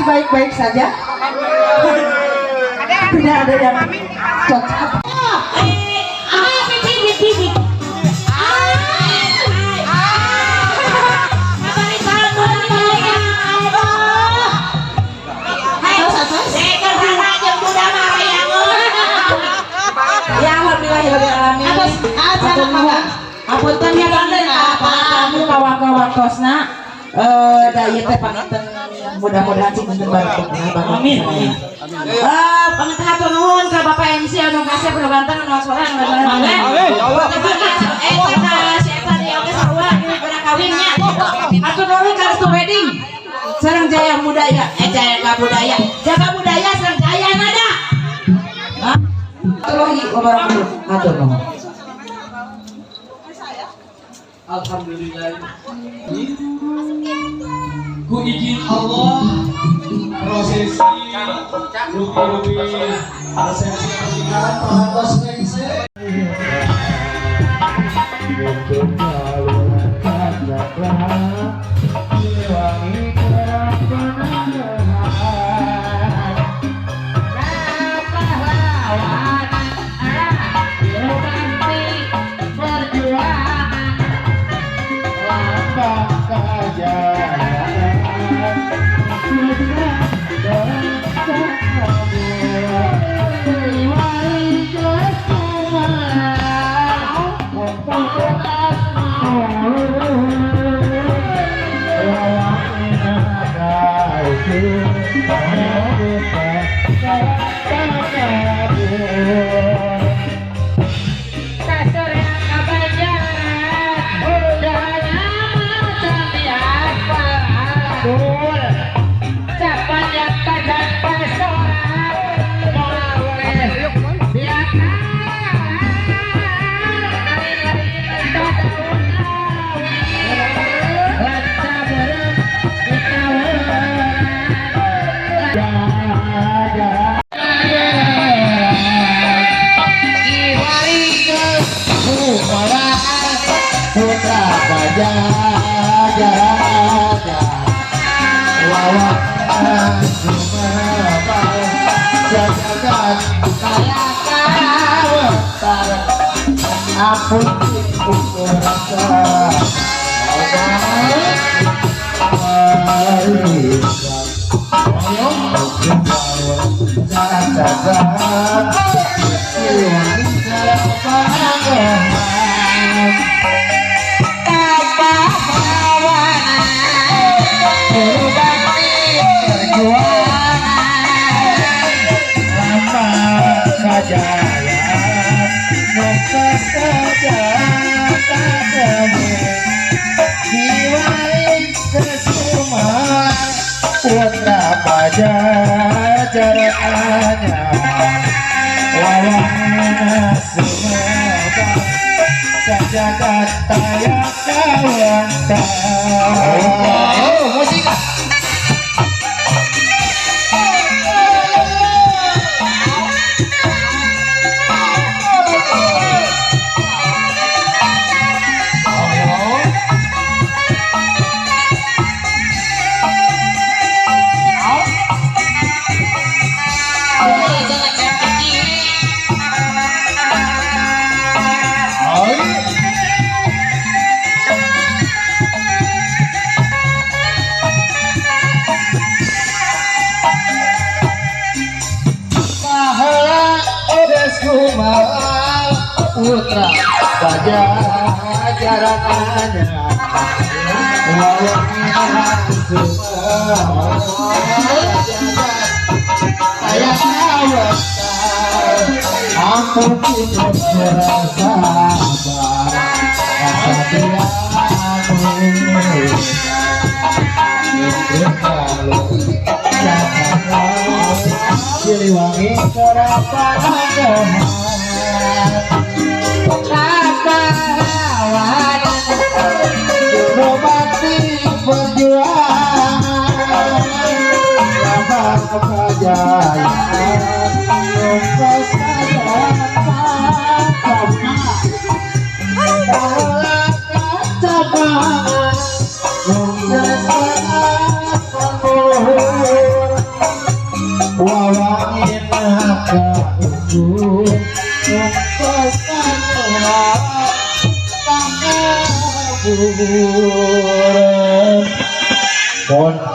Baik-baik saja. Tidak ada yang cocok. Ya alhamdulillahirabbil alamin. Apunten ya panten kamu kawak-kawaktosna da ieu teh panginten mudah-mudahan sing dinten barokah. Amin. Panginten hatur nuhun ka Bapak MC anu kasep anu ganteng anu soleh anu ganteng. Eta si eta deui oge sarua pada kawinnya. Hatur nuhun ka Restu Wedding. Sareng Jaya Budaya, Jaya Budaya. Jaga budaya sareng Jaya Nada. Hah? Warahmatullahi wabarakatuh. Hatur nuhun. Alhamdulillah. Ku izin Allah prosesi rupi-rupi resepsi pernikahan parantos rengse. Sumal Putra Pajajarannya aku tidak sabar Siliwangi Mohon